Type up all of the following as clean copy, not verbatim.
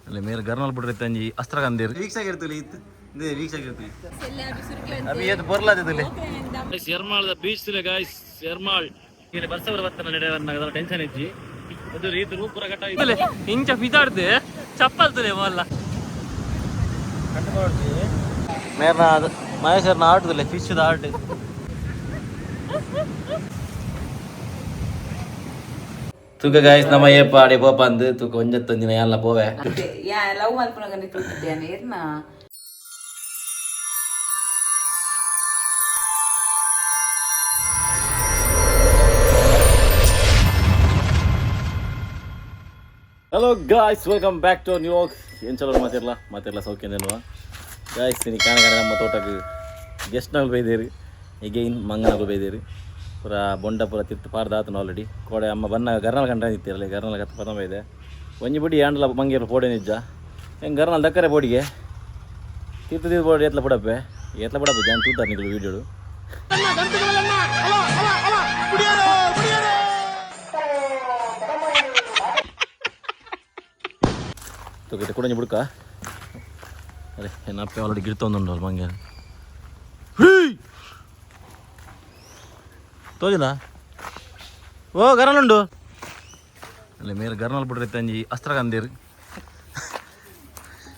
ಅಲ್ಲ ಮೇರೆ ಗರ್ನಲ್ ಬಿಡ್ರಿ ತಂಜಿ ಅಸ್ತ್ರ ಕಂದೇರು ವೀಕ್ಷಕ ಇರ್ತುಲಿ ಇತ್ತು ಇಂದೇ ವೀಕ್ಷಕ ಇರ್ತುಲಿ ಅಭಿ ಏತ್ ಬೊರ್ಲಾದಿತ್ತುಲಿ ಎರ್ಮಾಳದ ಬೀಚ್ ತುಲೆ ಗಾಯ್ಸ್ ಎರ್ಮಾಳ್ ಇಲ್ಲಿ ಬರ್ಸ ಬರ್ತನ ನಡೆ ಟೆನ್ಷನ್ ಇಜ್ಜಿ ಅದು ರೀತಿ ರೂಪುರ ಕಟ್ಟ ಇಂಚ ಫಿದಾಡ್ದು ಚಪ್ಪಲ್ ತುಲೆ ಮಲ್ಲ. ಮೇರ್ನ ಮಹೇಶ್ವರನ ಆಟದಲ್ಲ ಫಿಶ್ ಆಟ. ತೂಕ ಗಾಯ್ಸ್, ನಮ್ಮ ಏಪ ಅಡೆ ಪೋಪ ಅಂದು ತೂಕ ಒಂಜತ್ತೊಂದಿನ ಯಾಲ್ಲ ಪೋವೆ. ಯಾ ಲವ್ ಮಲ್ಪುನಗನೆ ತೂತಿದ್ದೇನೆ ಇರ್ನ. Hello guys, welcome back to New York. ಏನು ಚಲೋ ಮಾತಿರಲ್ಲ ಮಾತಿರಲ್ಲ ಸೌಖ್ಯದಲ್ವಾ ಗಾಯ್ಸ್? ನೀ ಕಾಣ ಕಾಣ ನಮ್ಮ ತೋಟಕ್ಕೆ ಗೆಸ್ಟ್ನಾಗ ಬೈದೇರಿ, ಎಗೈನ್ ಮಂಗನಾಗ ಬೈದೇರಿ. ಪೂರ ಬೊಂಡ ಪೂರ ತಿತ್ತು ಪಾರ್ದಾತನ ಆಲ್ರೆಡಿ. ಕೋಡೆ ಅಮ್ಮ ಬನ್ನ ಗರ್ನಲ್ ಕಂಡ ನಿಂತಿರಲ್ಲ, ಗರ್ನಲ್ ಕತ್ತ ಪದ ಬೈದೆ ಒಂಜಿ ಬುಡಿ ಯಾಂಡಲ ಮಂಗೇರು ಪೋಡೆ ನಿಜ್ಜ ಹೆಂಗೆ ಗರ್ನಲ್ ದಕ್ಕರೆ ಪೋಡಿಗೆ ತಿತ್ತು ತಿತ್ತು ಪೋಡಿ ಎತ್ಲ ಪುಡಪ್ಪೆ ಎತ್ಲ ಪುಡಪ್ಪೆ ಜಾನ್ ತೂತಾರೆ ನಿಗಳು ವೀಡಿಯೋಡು. ತೂಕೈತೆ ಕುಡಂಜಿ ಬುಡ್ಕ. ಅರೆ ಎನ್ನ ಅಪ್ಪೆ ಆಲ್ರೆಡಿ ಗಿಡ್ತೊಂದುಂಡು ಮಂಗೆ ತೋಜಿಲ್ಲ. ಓ ಗರ್ನಲ್ ಉಂಡು ಅಲ್ಲಿ ಮೇರೆ ಗರ್ನಲ್ ಬಿಡ್ರಿ ತಂಜಿ ಅಸ್ತ್ರ ಕಂದೇರು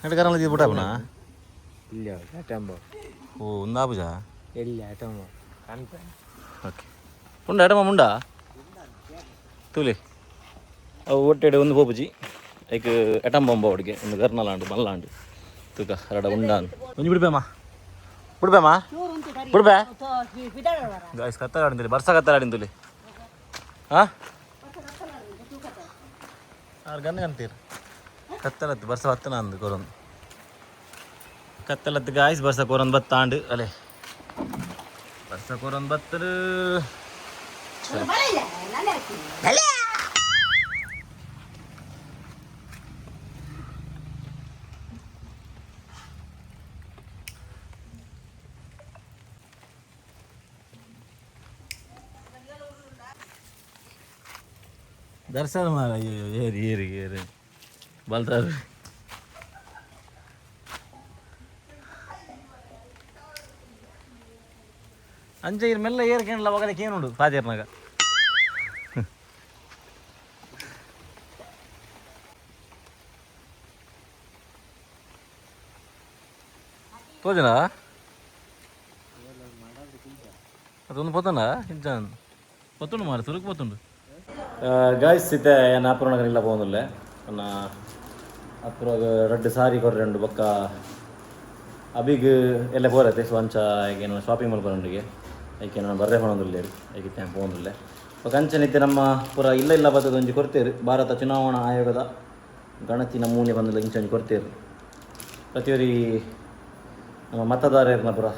ನಡು ಗರ್ನಲ್ ಇದು ಬಿಡಪ್ಪನ. ಇಲ್ಲ ಆಟಂಬ. ಓ ಒಂದಾಬುಜಾ. ಎಲ್ಲಿ ಆಟಂಬ ಕಾಣ್ತ. ಓಕೆ ಉಂಡ ಎಡಮ ಮುಂಡ ತೂಲಿ ಅವು ಒಟ್ಟೆಡೆ ಒಂದು ಪೋಪುಜಿ ಐಕ್ ಎಟಂ ಬೊಂಬ ಒಡಿಗೆ ಒಂದು ಗರ್ನಲ್ ಆಂಡು ಮಲ್ಲಾಂಡು ತೂಕ ರಡ ಉಂಡಾನ್ ಒಂಜಿ ಬಿಡ್ಬೇಮ್ಮ ಬಿಡ್ಬೇಮ್ಮ ಬಿಡ್ಬೇ. ಗಾಯ್ಸ್, ಕತ್ತಲಾಡಿಂದುಲಿ ಬರ್ಸ ಕತ್ತಲಾಡಿಂದುಲಿ. ಹಾ ಆರು ಗನ್ ಕಂತೀರ್ ಕತ್ತಲತ್ತು ಬರ್ಸ ಬತ್ತನ ಅಂದು ಕೊರೊಂದು ಕತ್ತಲತ್ತು ಗಾಯ್ಸ್, ಬರ್ಸ ಕೊರೊಂದು ಬತ್ತಾಂಡು ಅಲೆ ಬರ್ಸ ಕೊರೊಂದು ಬತ್ತರು. ದರ್ಶನ ಮಾರ. ಅಯ್ಯೋ ಏರಿ ಏರಿ ಏರಿ ಬಲ್ತಾರು. ಅಂಚೆ ಇರ್ ಮೆಲ್ಲ ಏರ್ಕೇಣಲ್ಲ ಒಗದಕ್ಕೆ ಏನುಂಡು ಪಾತೇರ್ನಾಗ. ತೋಜನ ಅದೊಂದು ಪೋತನ ಇಜ್ಜಾನ್ ಪತ್ತುಂಡು ಮಾರ ಸುರುಕು ಪತ್ತುಂಡು. ಗಾಯ್ಸ್, ಇತ್ತೆ ಏನು ಅಪುರನಗರ ಇಲ್ಲ ಪೋಂದುಲ್ಲೆ ಅನ್ನ ಅಪುರಗ ರಡ್ಡ್ ಸಾರಿ ಕೊರ್ರೆಂಡು ಬೊಕ್ಕ ಅಬಿಗ್ ಎಲ್ಲ ಪೋರತೆ. ಸೊ ಅಂಚ ಏನು ಶಾಪಿಂಗ್ ಮಲ್ಪೊಂಡಿಗೆ ಐಕೆ ನಾನು ಬರ್ರೆ ಪೋಣೊಂದುಲ್ಲೇರು ಐಕೆ ಇತ್ತೆ ಪೋಂದುಲ್ಲೆ. ಬೊಕ್ಕ ಅಂಚನೆ ಇತ್ತೆ ನಮ್ಮ ಪೂರ ಇಲ್ಲ ಇಲ್ಲ ಬತ್ತದ ಒಂಜಿ ಕೊರ್ತೇರು. ಭಾರತ ಚುನಾವಣಾ ಆಯೋಗದ ಗಣತಿ ನಮೂನೆ ಬಂದಿಲ್ಲ ಇಂಚ ಒಂಜಿ ಕೊರ್ತೇರು. ಪ್ರತಿಯೊರಿ ನಮ್ಮ ಮತದಾರರನ್ನ ಪೂರ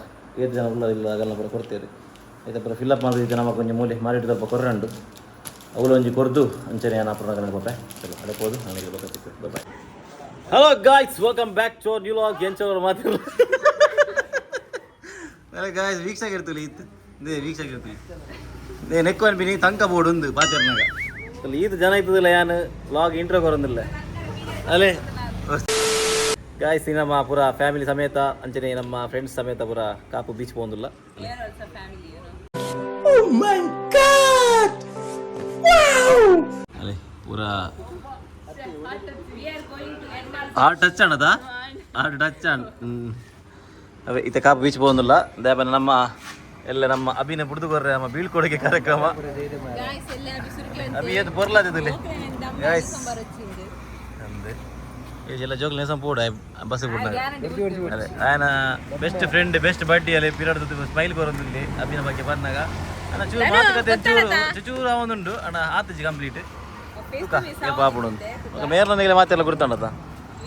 ಏತ್ ಜನ ಉಲ್ಲ ಇಲ್ಲ ಅದೆಲ್ಲ ಪೂರ ಕೊರ್ತೇರು. ಐತೆ ಪೂರ ಫಿಲ್ಅಪ್ ಮಾಡಿದ್ದು ನಮಕ್ ಒಂಜಿ ಮೂಲೆ ಮಾರಿಟ್ಟು ಸ್ವಲ್ಪ ಕೊರ್ರಂಡು ಅವುಲು ಒಂಜಿ ಕೊರ್ದು ಅಂಚನೆ ಏನು ಅಪುರ ಪೋಪೆ. ಚಲೋ ಅಡೆ ಪೋದು ನನಗೆ ಗೊತ್ತಿತ್ತು. Bye. Hello guys, welcome back to new vlog. ಎಂಚ ಮಾತಿಲ್ಲ ಗಾಯ್ಸ್, ವೀಕ್ಷಕ ಇರ್ತುಲಿ ಇತ್ತು ಇಂದೇ ವೀಕ್ಷಕ ಇರ್ತುಲಿ ನೇ ನೆಕ್ಕು ಅನ್ಪಿನಿ ತಂಕ ಬೋರ್ಡ್ ಉಂದು ಪಾತೆರ್ನಾಗ ಅಲ್ಲಿ ಈತ ಜನ ಇತ್ತದಿಲ್ಲ ಯಾನ್ ವ್ಲಾಗ್ ಇಂಟ್ರೋ ಕೊರೊಂದಿಲ್ಲ ಅಲ್ಲೇ. ಗಾಯ್ಸ್, ನಮ್ಮ ಪೂರ ಫ್ಯಾಮಿಲಿ ಸಮೇತ ಅಂಚನೆ ನಮ್ಮ ಫ್ರೆಂಡ್ಸ್ ಸಮೇತ ಪೂರ ಕಾಪು ಬೀಚ್ ಪೋಂದುಲ್ಲ. We are also family. ಅಲ್ಲೇ ಪೂರ We are going to Ermal. ಆ ಟಚ್ ಅಣ್ಣದ ಆ ಟಚ್ ಅಣ್ಣ. ಅವೇ ಇತ್ತೆ ಕಾಪು ಬೀಚ್ ಪೋಂದುಲ್ಲ ದೇಪನ ನಮ್ಮ ಎಲ್ಲ ನಮ್ಮ ಅಭಿನ ಬುಡ್ದು ಕೊರ್ರೆ ನಮ್ಮ ಬೀಳ್ಕೊಡುಗೆ ಕಾರ್ಯಕ್ರಮ. Guys, ಎಲ್ಲ ಬಿಸುರುಕ್ಲೆ ಅಭಿ ಏತ್ ಬೊರ್ಲಾದಿತ್ತುಲೆ ಗಾಯ್ಸ್. ಬರೊಚ್ಚಿಂದು. ಅಂದೆ ಎಲ್ಲ ಜೋಗ್ಲ ನೇಸಂ ಪೋಡ ಬಸ್ ಬಿಡ್ನಾಗ ಅದೇ ಆಯನ ಬೆಸ್ಟ್ ಫ್ರೆಂಡ್ ಬೆಸ್ಟ್ ಬಡ್ಡಿ ಅಲ್ಲಿ ಪಿರಿಯಡ್ ಸ್ಮೈಲ್ ಕೊರೊಂದಿಲ್ಲಿ ಅಭಿನ ಬಗ್ಗೆ ಬಂದಾಗ ಅಣ್ಣ ಚೂರು ಮಾತುಕತೆ ಚೂರು ಚೂರು ಅವನುಂಡು ಅಣ್ಣ ಆತಜಿ ಕಂಪ್ಲೀಟ್ ಪಾಪುಡು ಮೇರ್ನೊಂದಿಗೆ ಮಾತೆಲ್ಲ ಗುರ್ತಂಡತ.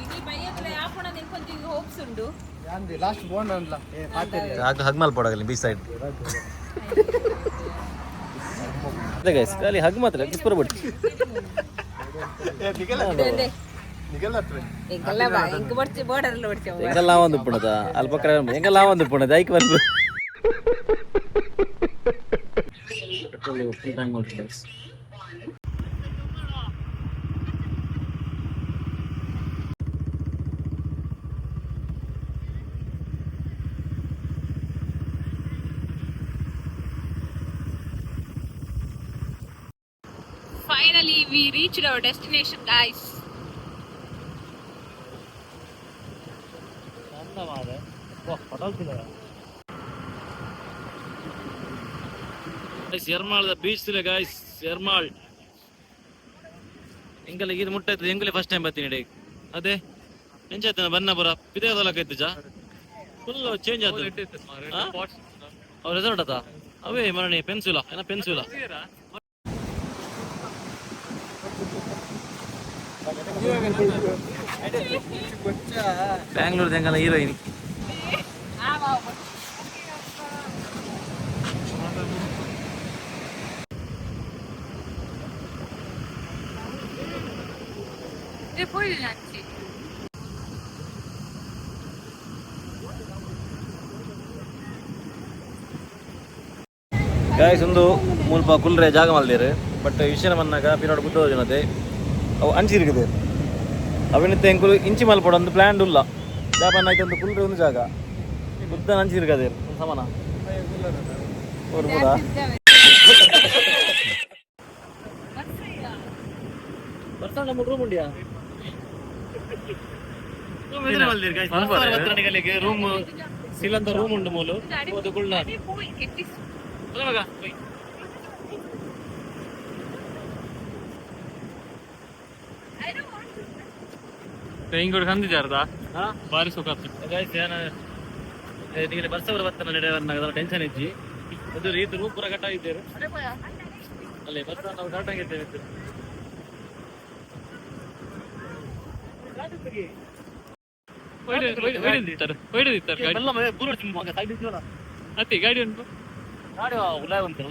ಇಡೀ ಬಯ್ಯಗುಲ ಯಾಪುಣ ನಿನ್ಕೊಂಚ ಹೋಪ್ಸ್ ಉಂಡು. ಲಾಸ್ಟ್ ಬೋಂಡ್ ಅನ್ಲ ಏ ಪಾತೇರಿ. ಹಾಗ ಹಗ್ ಮಲ್ ಪೋಡಗಲಿ ಬೀಚ್ ಸೈಡ್. ಅದೇ ಗೈಸ್, ಖಾಲಿ ಹಗ್ ಮಾತ್ರ ಕಿಸ್ಪುರ ಬಿಟ್ಟು. ಎಂಕಲ್ಲ ಬಾ ಎಂಕ್ ಬಡ್ಚಿ ಬೋರ್ಡರ್ ಎಲ್ಲ ಬಡ್ಚಿ. ಎಂಗಲ್ಲ ಒಂದು ಪುಣದ ಅಲ್ಪ ಕರೆ ಎಂಗಲ್ಲ ಒಂದು ಪುಣದ ಐಕ್ ಬಂದು ಫುಲ್ ಟ್ಯಾಂಕ್ ಮಾಡ್ತಾರೆ. We reached our destination, guys. Yermal beach guys, Yermal ಎಂಕಲ ಇದು ಮುಟ್ಟ ಎಂಕಲೆ ಫಸ್ಟ್ ಟೈಮ್ ಬರ್ತೀನಿ. ಅದೇ ಎಂಚಾಯ್ತು ಬನ್ನ ಪುರ ಪಿದೇದಲಕ ಇತ್ತು ಫುಲ್ ಚೇಂಜ್ ಆಯ್ತು. ಅವ್ರ ರೆಸಾರ್ಟ್ ಆತ ಅವೇ ಮರಣಿ ಪೆನ್ಸಿಲ ಏನ ಪೆನ್ಸಿಲ. ಬ್ಯಾಂಗ್ಳೂರ್ ಎಂಗಲ ಹೀರೋಯಿನ್. ಗಾಯ್ಸ್, ಒಂದು ಮುಲ್ಪ ಕುಲ್ರೆ ಜಾಗ ಮಲ್ದೇರು. ಬಟ್ ವಿಷಯ ಮನ್ನಾಗ ಪಿರಾಡ್ ಬುದ್ಧ ಜನತೆ ಅವು ಅಂಚಿರಿಗಿದೆ. ಅವಿನಿತ್ತೆ ಎಂಕುಲು ಇಂಚಿ ಮಲ್ಪಡ ಒಂದು ಪ್ಲ್ಯಾನ್ ಉಲ್ಲ. ಜಾಪನ್ ಆಯ್ತು, ಒಂದು ಕುಲ್ರೆ ಒಂದು ಜಾಗ ಬುದ್ಧನ ಅಂಚಿರಿಗದೆ ಒಂದು ಸಮಾನ ಅವ್ರು ಕೂಡ. ಬರ್ತಾನೆ ನಮ್ಮ ರೂಮ್ ಉಂಡಿಯಾ? ರೂಮ್ ಸಿಲಂತ ರೂಮ್ ಉಂಡು ಮೂಲು ಹೋದ ಕುಳ್ಳ ಮಗ. ಇಂಗೋಡು ಕಂದಿಜಾರ್ದ ಬಾರಿ ಸುಖ. ಗೈಸ್, ಏನ ನಿಮಗೆ ಬರ್ಸ ಬರ್ತಾನೆ ನಡೆ ಟೆನ್ಷನ್ ಇಜ್ಜಿ. ಅದು ರೀತಿ ರೂಮ್ ಪೂರ ಕಟ್ಟ ಇದ್ದೇವೆ ಅಲ್ಲಿ ಬರ್ಸ ನಾವು ಕರೆಕ್ಟ್ ಆಗಿದ್ದೇವೆ. ಒಯ್ದು ಗಾಡಿ. ಅತ್ತಿ ಗಾಡಿ ಉಂಟು. ಉಲಾಯ್ ಉಂಟಾ?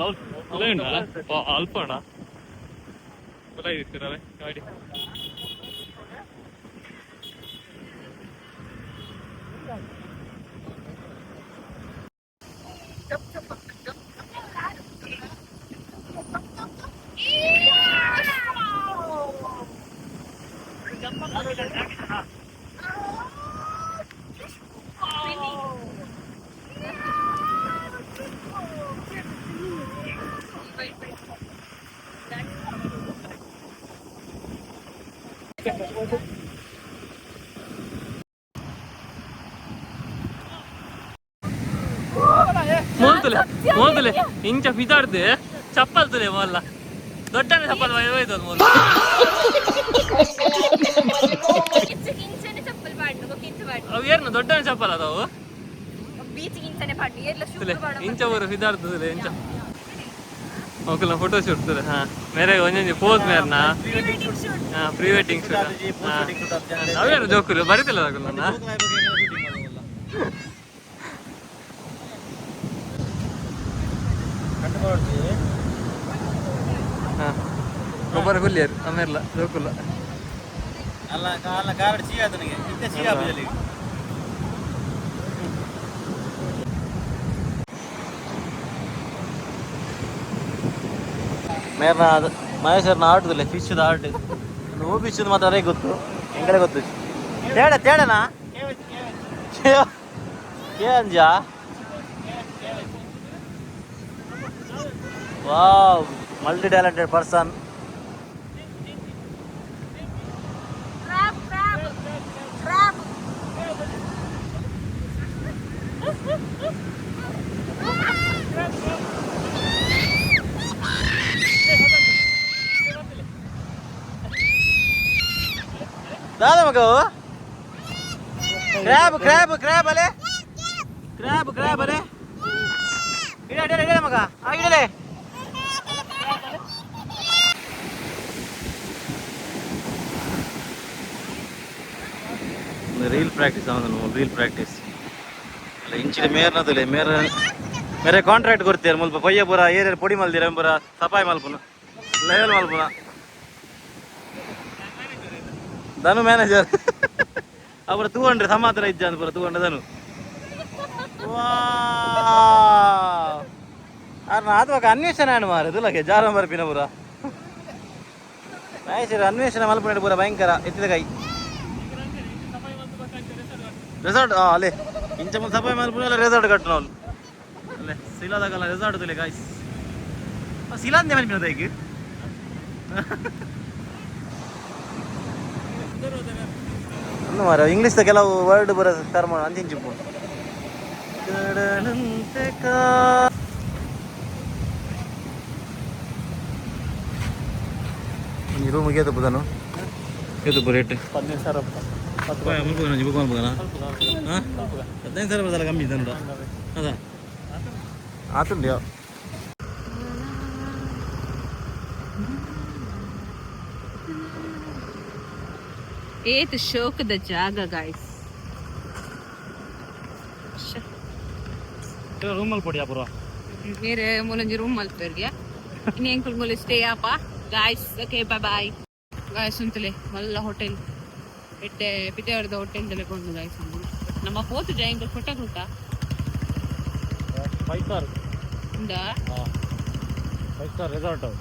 ಓ, ಅಲ್ಪ ಉಂಟಾ? ಉಲಾಯ್ ಇರ್ತೀರಲ್ಲ ಗಾಡಿ. ಮೋಲ್ತುಲೆ ಮೋಲ್ತುಲೆ ಇಂಚ ಫಿದಾಡ್ದು ಚಪ್ಪಲ್ ತುಲೆ ಮೊಲ್ಲ ದೊಡ್ಡನೆ ಚಪ್ಪಲ್ ಒಯ್ದು ಮೋಲ್. ಕಿಂಚನೆ ಚಪ್ಪಲ್ ಪಾಡ್ನು ಕಿಂಚ ಪಾಡ್ನು. ಅವು ಏರ್ನ ದೊಡ್ಡನೆ ಚಪ್ಪಲ್ ಅದಾವು. Beach ಕಿಂಚನೆ ಪಾಡ್ನು ಏರ್ಲ shoe. ತುಲೆ ಇಂಚ ಊರು ಫಿದಾಡ್ದು ತುಲೆ ಇಂಚ ಒಕ್ಕಲ ಫೋಟೋ ಶೂಟ್ ತುಲೆ. ಹಾ, ಮೇರೆ ಒಂಜೊಂಜಿ ಪೋಸ್ ಮೇರ್ನ. ಹಾ, ಪ್ರೀ ವೆಡ್ಡಿಂಗ್ ಶೂಟ್. ಹಾ, ಅವೇನು ಜೋಕುಲು ಬರಿತಿಲ್ಲ ನನ್ನ. ಹಾ, ಗೊಬ್ಬರ ಕುಲ್ಲಿಯರು ಅಮೇರ್ಲ ಜೋಕುಲ್ಲ. ಅಲ್ಲ ಅಲ್ಲ, ಕಾರಡ್ ಚೀ ಆತನಿಗೆ ಇತ್ತೆ ಚೀ ಆಪುಜಲಿ. ಮೇರ್ನ ಮಹೇಶ್ವರನ ಆರ್ಟ್ ಫಿಶ್ ಆರ್ಟ್. ಹೂ ಫಿಶ್ ಮಾತ್ರ ಅದೇ ಗೊತ್ತು, ಎಂಗಡೆ ಗೊತ್ತು. ತೇಡ ತೇಡನಾ ಕೆ ಅಂಜ. Wow, multi talented person. Crab, crab, crab. ದಾದ ಮಗವು ಕ್ರ್ಯಾಬ್ ಕ್ರ್ಯಾಬ್ ಕ್ರ್ಯಾಬ್ ಅಲೆ ಕ್ರ್ಯಾಬ್ ಕ್ರ್ಯಾಬ್ ಅಲೆ ಇಡ ಇಡ ಇಡ ಮಗ ಆ ಇಡಲೆ. ರೀಲ್ ಪ್ರಾಕ್ಟೀಸ್ ಅವನು ರೀಲ್ ಪ್ರಾಕ್ಟೀಸ್ ಅಲ್ಲ. ಇಂಚಿನ ಮೇರ್ನದುಲೆ ಮೇರ ಮೇರೆ ಕಾಂಟ್ರಾಕ್ಟ್ ಕೊಡ್ತೀರ. ಮುಲ್ಪ ಪೊಯ್ಯ ಪೂರ ಏರಿಯಾ ಪೊಡಿ ಮಲ್ದಿರ ಪೂರ ಸಪಾಯಿ ಮಲ್ಪುನ ಲೆವೆಲ್ ಮಲ್ಪುನ ಧನು ಮ್ಯಾನೇಜರ್ ಅವರ ತೂಗೊಂಡ್ರೆ ಸಮಾಧಾನ ಇಜ್ಜ ಪೂರ ತೂಗೊಂಡ್ರೆ ಧನು. ಅದು ಅನ್ವೇಷಣೆ ಆಣ್ ಮಾರೆ ತುಲಗೆ ಜಾರ ಬರ್ಪಿನ ಪೂರ ಮಹೇಶ್ವರ ಅನ್ವೇಷಣೆ ಮಲ್ಪುನ ಪೂರ ಭಯಂಕರ ಎತ್ತಿದ ಕೈ. ರೆಸಾರ್ಟ್ ಅಲ್ಲೇ ಇಂಚ ಮುಂದೆ ಸಪಾಯಿ ಮಲ್ಪುನ ರೆಸಾರ್ಟ್ ಕಟ್ಟುನ ಅವ್ನು ಅಲ್ಲೇ ಸಿಲಾದಾಗಲ್ಲ ರೆಸಾರ್ಟ್ ತುಲೆ. ಗಾಯ್ಸ್, ಸಿಲಾಂದೆ ಮಲ್ಪಿನ ದೈಕ್. ಅಂದು ಮಾರ ಇಂಗ್ಲೀಷ್ದ ಕೆಲವು ವರ್ಡ್ ಬರ ಟರ್ಮ್ ಅಂಚಿಂಚಿಪ್ಪು ಕಡಲಂತೆ ಕಾ ಈ ರೂಮ್ ಏತು ಬುದನು ಏತು ರೇಟ್ 15,000. 15,000 ಬದಲ ಕಮ್ಮಿ ಇದ್ದಾನುಡ ಅದ ಆತುಂಡಿಯೋ. ಏತ್ ಶೋಕದ ಜಾಗ ಗಾಯ್ಸ್. ರೂಮಲ್ಲಿ ಪೊಡಿ ಅಪುರ. ಬೇರೆ ಮೂಲೊಂಜಿ ರೂಮ್ ಮಲ್ಪೆರ್ಗೆ ಇನ್ನು ಎಂಕುಲ್ ಮೂಲ ಸ್ಟೇ ಆಪ guys. Okay, bye bye guys. ಉಂತಲೆ ಮಲ್ಲ ಹೋಟೆಲ್ ಎಡ್ಡೆ ಪಿತೆಯರ್ದ ಹೋಟೆಲ್ ಕೊಂಡು ಗಾಯ್ಸ್. ನಮ್ಮ ಪೋತು ಜೈಂಕುಲ್ ಫೋಟೋ ಕೊಟ್ಟ. Five star. ಉಂಡಾ? ಫೈವ್ ಸ್ಟಾರ್ ರೆಸಾರ್ಟ್ ಅದು.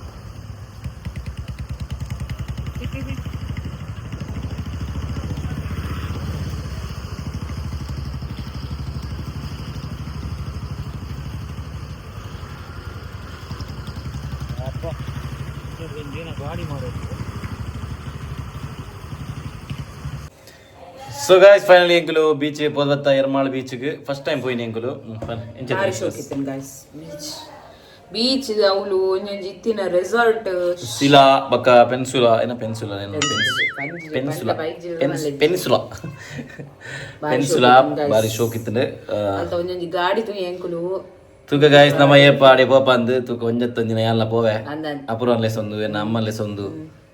ಅಪ್ಪ ಗಾಡಿ ಮಾಡೋದು. ಸೊ ಗಾಯ್ಸ್, ಫೈನಲಿ ಎಂಕುಲು ಬೀಚ್ ಪೋದ್ಬತ್ತ. ಎರ್ಮಾಳ್ ಬೀಚ್ಗೆ ಫಸ್ಟ್ ಟೈಮ್ ಪೋಯಿನಿ ಎಂಕುಲು. ಗಾಯ್ಸ್, ಬೀಚ್ ಬೀಚ್ ಅವಳು ಒಂಜೊಂಜಿ ಇತ್ತಿನ ರೆಸಾರ್ಟ್. ಶಿಲಾ ಬಕ್ಕ ಪೆನ್ಸುಲಾ ಏನ ಪೆನ್ಸುಲಾ ಏನ ಪೆನ್ಸುಲಾ ಪೆನ್ಸುಲಾ ಪೆನ್ಸುಲಾ ಬಾರಿ ಶೋಕ್ ಇತ್ತಂಡು. ಅಲ್ತ ಒಂಜೊಂಜಿ ಗಾಡಿ ತು ಎಂಕುಲು. ತೂಕ ಗಾಯ್ಸ್, ನಮ್ಮ ಏಪ ಆಡೆ ಪೋಪ ಅಂದು ತೂಕ ಒಂಜತ್ತೊಂದಿನ ಯಾನ್ಲ ಪೋವೆ. ಅಂದನ್. ಅಪುರನ್ಲೆಸ್ ಒಂದು ಎನ್ನ ಅಮ್ಮನ್ಲೆಸ್ ಒಂದು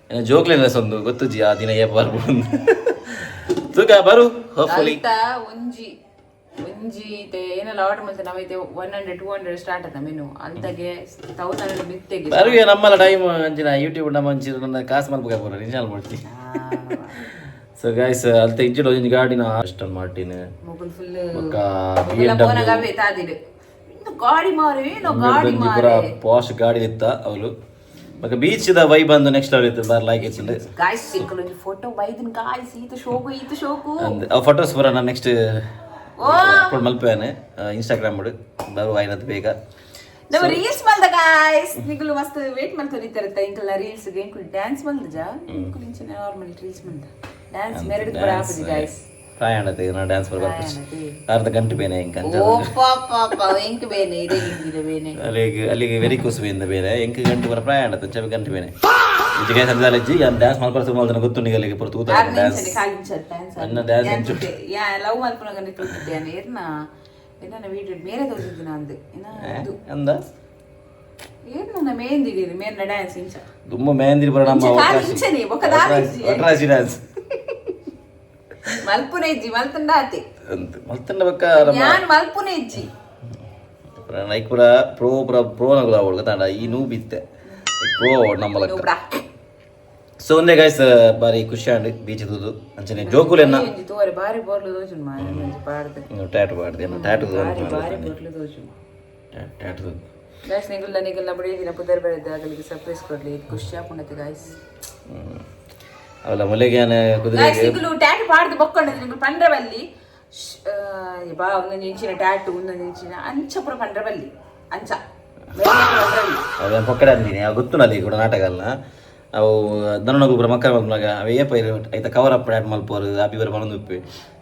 ಎನ್ನ ಜೋಕ್ಲೆನ್ಲೆಸ್ ಒಂದು ಗೊತ್ತುಜಿ ಆ ದಿನ ಏಪ ಬರ್ಬೋದು ತೂಕ ಬರು ಹೋಪ್ಫುಲಿ. ಅಲ್ತ ಒಂಜಿ ಒಂಜಿ ಇತ್ತೆ ಏನೆಲ್ಲ ಆರ್ಡರ್ ಮಲ್ತೆ ನಾವೈತೆ 100 200 ಸ್ಟಾರ್ಟ್ ಆತ ಮೆನು. ಅಂತಗೆ 1000 ಮಿತ್ತೆಗೆ. ಬರುವೆ ನಮ್ಮಲ್ಲ ಟೈಮ್ ಅಂಚಿನ ಯೂಟ್ಯೂಬ್ ನಮ್ಮ ಅಂಚಿನ ನನ್ನ ಕಾಸು ಮಲ್ಪಕ ಪೋರ ನಿಜಾಲ್ ಮಾಡ್ತಿ. ಸೊ ಗಾಯ್ಸ್, ಅಲ್ತ ಇಜ್ಜಿಡ ಒಂಜಿ ಗಾಡಿನ ಅಷ್ಟನ್ ಮಾರ್ಟಿನ್ ಮೊಬೈಲ್ ಫುಲ್ ಬೊಕ್ಕ ಬಿ ಎಂ ಡಬ್ಲ್ಯೂ. ಪೋನಗವೇ ತಾದಿಡು ಇನ್ನು ಗಾಡಿ ಮಾರೆ ಏನೋ ಗಾಡಿ. ಒಂಜಿ ಪೂರ ಪಾಶ್ ಗಾಡಿ ಇತ್ತ ಅವಳು. ಬೊಕ್ಕ ಬೀಚ್ the vibe ಅಂದು ನೆಕ್ಸ್ಟ್ ಲೆವೆಲ್ ಇತ್ತು, ಬಾರ್ ಲೈಕ್ ಇತ್ತು. ಗಾಯ್ಸ್, ಸಿಕ್ಕಲು ಒಂಜಿ ಫೋಟೋ ಬೈದಿನ ಗಾಯ್ಸ್. ಈತ ಶೋಕು ಈತ ಶೋಕು. ಅಂದ್ ಅವು ಫೋಟೋಸ್ ಪೂರ ನಾನು ನೆಕ್ಸ್ಟ್ ಅಪ್ಲೋಡ್ ಮಲ್ಪೇನೆ ಇನ್ಸ್ಟಾಗ್ರಾಮ್ ಬರುವ ಆಯ್ನತ್ ಬೇಗ. ನಮ್ಮ ರೀಲ್ಸ್ ಮಲ್ದ ಗಾಯ್ಸ್. ನಿಗುಲು ಮಸ್ತ್ ವೇಟ್ ಮಲ್ತೊಂದು ಇತ್ತರತ್ತ ಇಂಕಲ್ನ ರೀಲ್ಸ್. ಎಂಕುಲು ಡ್ಯಾನ್ಸ್ ಮಲ್ದ ಜಾ ಇಂಕುಲು ಇಂಚಿನ ನಾರ್ಮಲ್ ರೀಲ್ಸ್ ಮಲ್ದ. ಡ್ಯಾನ್ಸ್ ಮೆರಡು ಪೂರ ಆಪುಜಿ ಗಾಯ್ಸ್. ಪ್ರಾಯ ಆಂಡತೆ ನಾ ಡ್ಯಾನ್ಸ್ ಬರ್ಬಾರ್ದು, ಅರ್ಧ ಗಂಟೆ ಬೇನೆ ಇಂಕ ಅಂಚ. ಓ ಪಾಪ ಎಂಕ್ ಬೇನೆ ಇದೇ ಇಂಗಿದ ಬೇನೆ. ಅಲ್ಲಿಗೆ ಅಲ್ಲಿಗೆ ವೆರಿ ಕುಸು ಇಂದ ಬೇರೆ ಎಂಕ್ ಗಂಟೆ ಬರ ಪ್ರಾಯ ಆಂಡತೆ ಚಬಿ ಗಂಟೆ ಬೇನೆ ಇಜ್ಜಿ ಗಾಯ್ಸ್. ಅಂದಾಲಜ್ಜಿ ಯಾನ್ ಡ್ಯಾನ್ಸ್ ಮಲ್ಪರ ಸುಮಾರು ಜನ ಗೊತ್ತುಂಡು ಅಲ್ಲಿಗೆ ಪೂರ ತೂತ ಡ್ಯಾನ್ಸ್. ಖಾಲಿ ಡ್ಯಾನ್ಸ್. ಅನ್ನ ಡ್ಯಾನ್ಸ್ ಇಂಚು. ಯಾ ಲವ್ ಮಲ್ಪುನಗ ತೂತಿದ್ದೆ ಏರ್ನ ಏನ ವೀಡಿಯೋ ಮೇರೆ ತೋರಿಸಿದ್ದೆ ಅಂದು ಏನ ಅದು. ಅಂದ. ಏರ್ನ ಮೇಂದಿಡೀರಿ ಮೇರ್ನ ಡ್ಯಾನ್ಸ್ ಇಂಚ. ತುಂಬ ಮೇಂದಿರಿ ಬರ ನಮ್ಮ ಇಂಚ ಖಾಲಿ ಇಂಚನೆ ಬೊಕ್ಕ ದಾಲ ಇಜ್ಜಿ. ಒಟ್ರಾಸಿ ಡ್ಯಾನ್ಸ್. ಮಲ್ಪುನ ಇಜ್ಜಿ ಮಲ್ತಂಡ ಆತೆ. ಅಂತ ಮಲ್ತಂಡ ಬಕ್ಕ ನಮ್ಮ ಯಾನ್ ಮಲ್ಪುನ ಇಜ್ಜಿ. ಲೈಕ್ ಪೂರ ಪ್ರೋ ಪೂರ ಪ್ರೋ ನಗುಲ ಅವಳು ಗೊತ್ತಾಂಡ ಈ ನೂ ಬಿತ್ತೆ ಪ್ರೋ ನಮ್ಮ ಲೆಕ್ಕ. ನೂಬ್ರಾ. ಸೊ ಒಂದೇ ಗಾಯ್ಸ್, ಬಾರಿ ಖುಷಿ ಆಂಡ್ ಬೀಚ್ ತೂದು ಅಂಚನೆ ಜೋಕುಲೆನ್ನ. ಒಂಜಿ ತೋರೆ ಬಾರಿ ಬೋರ್ಲು ದೋಜುನ್ ಮಾರೆ ಒಂಜಿ ಪಾಡ್ದೆ. Tattoo ಪಾಡ್ದೆ tattoo. ಬಾರಿ ಬಾರಿ ಬೋರ್ಲು ದೋಜುನ್. ಟ್ಯಾಟು. ಗಾಯ್ಸ್, ನಿಗುಲ್ಲ ನಿಗುಲ್ಲ ಬಡಿಯ ದಿನ ಪುದರ್ ಬೆಳೆದ ಅಗಲಿಗೆ ಸರ್ಪ್ರೈಸ್ ಕೊಡ್ಲಿ. ಇದು ಖುಷಿ ಆಪುಂಡತೆ ಗಾಯ್ಸ್. ಅವಲ ಮೊಲೆಗ್ಯಾನ ಕುದುರೆ. ಗಾಯ್ಸ್, ನಿಗುಲು ಟ್ಯಾಟು ಪಾಡ್ದು ಬೊಕ್ಕೊಂಡது ನಿಗುಲು ಪಂಡ್ರೆ ಬಲ್ಲಿ ಬಾ ಒಂದೊಂದು ಇಂಚಿನ ಟ್ಯಾಟು ಒಂದೊಂದು ಇಂಚಿನ ಅಂಚ ಪೂರ ಪಂಡ್ರೆ ಬಲ್ಲಿ ಅಂಚ ಬೇರೆ ಪಂಡ್ರೆ ಬಲ್ಲಿ. ಅವ ಪೊಕ್ಕಡೆ ಅಂದಿನಿ ಅವು ಗೊತ್ತು ನಲ್ಲಿ ಕೂಡ ನಾಟಕ ಅಲ್ಲ. ಅವು ದನನಗು ಪೂರ ಮಕ್ಕಳ ಮಲ್ಪುನಾಗ ಅವ ಏಪ ಐತ ಕವರ್ ಅಪ್ ಆಡ್ ಮಲ್ಪೋರು ಅಬಿ ಬರ ಬನೊಂದು ಉಪ್ಪಿ.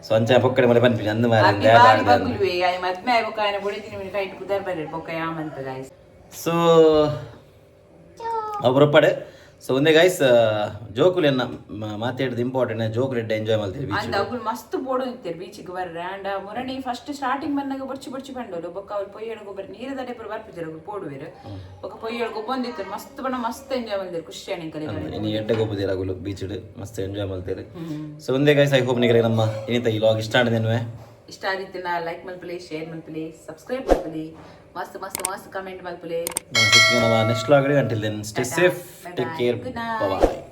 ಸೊ ಅಂಚ ಪೊಕ್ಕಡೆ ಮಲೆ ಪನ್ಪಿನಿ ಅಂದು ಮಾರೆ. ಅಬ್ಬಿ ಬಾರಿ ಬಗ್ಲುವೆ ಆಯ್ ಮದ್ಮೆ ಆಯ್ ಬೊಕ್ಕ ಆಯನ ಬೊಡಿದಿನ ಮಿನಿ ಕೈಟ್ ಪುದರ್ ಬರಡ್ ಬೊಕ್ಕ ಯಾಮಂತ ಗಾಯ್ಸ್. ಸೊ ಅವು ಬರಪಡೆ. ಸೊ ಒಂದೇ ಗಾಯ್ಸ್, ಜೋಕುಲೆನ್ನ ಮಾತಾಡಿದ ಇಂಪಾರ್ಟೆಂಟ್ ಜೋಕುಲು ಎಡ್ಡೆ ಎಂಜಾಯ್ ಮಲ್ತೀರಿ ಬೀಚ್. ಅಂದ ಅಗುಲು ಮಸ್ತ್ ಬೋಡು ನಿಂತೇರು ಬೀಚಿಗೆ ಬರ್ರೆ ಅಂಡ ಮುರಣಿ ಫಸ್ಟ್ ಸ್ಟಾರ್ಟಿಂಗ್ ಬಂದಾಗ ಬೊರ್ಚಿ ಬೊರ್ಚಿ ಬಂಡೋಲು. ಬೊಕ್ಕ ಅವ್ರು ಪೊಯ್ಯಡ ಗೊಬ್ಬರ ನೀರ ದಡೆ ಪೂರ ಬರ್ಪಿದ್ದಾರೆ ಅಗುಲು ಪೋಡುವೆರು. ಬೊಕ್ಕ ಪೊಯ್ಯಡ ಗೊಬ್ಬೊಂದಿತ್ತರು ಮಸ್ತ್ ಬಣ್ಣ ಮಸ್ತ್ ಎಂಜಾಯ್ ಮಲ್ದೇರು ಖುಷಿ ಕಲೆ. ಇನಿ ಎಡ್ಡೆ ಗೊಬ್ಬುದೇರು ಅಗುಲು ಬೀಚ್ ಮಸ್ತ್ ಎಂಜಾಯ್ ಮಲ್ತೇರು. ಸೊ ಒಂದೇ ಗೈಸ್, I hope ನಿಗರೆ ನಮ್ಮ ಇನ್ನಿತ ಈ ಲಾಗ್ ಇಷ್ಟ ಆಂಡದೇನುವೆ. ಇಷ್ಟ ಆಗಿತ್ತು ನಾ ಲೈಕ್ ಮಲ್ಪಲೆ, ಶೇರ್ ಮಲ್ಪಲೆ, ಸಬ್ಸ್ಕ್ರೈಬ್ ಮಲ್ಪಲೆ, ಮಸ್ತ್ ಮಸ್ತ್ ಮಸ್ತ್ ಕಮೆಂಟ್ ಮಲ್ಪಲೆ. ನಮ್ಮ next vlog. Until then, stay safe, take care. Good night. Bye.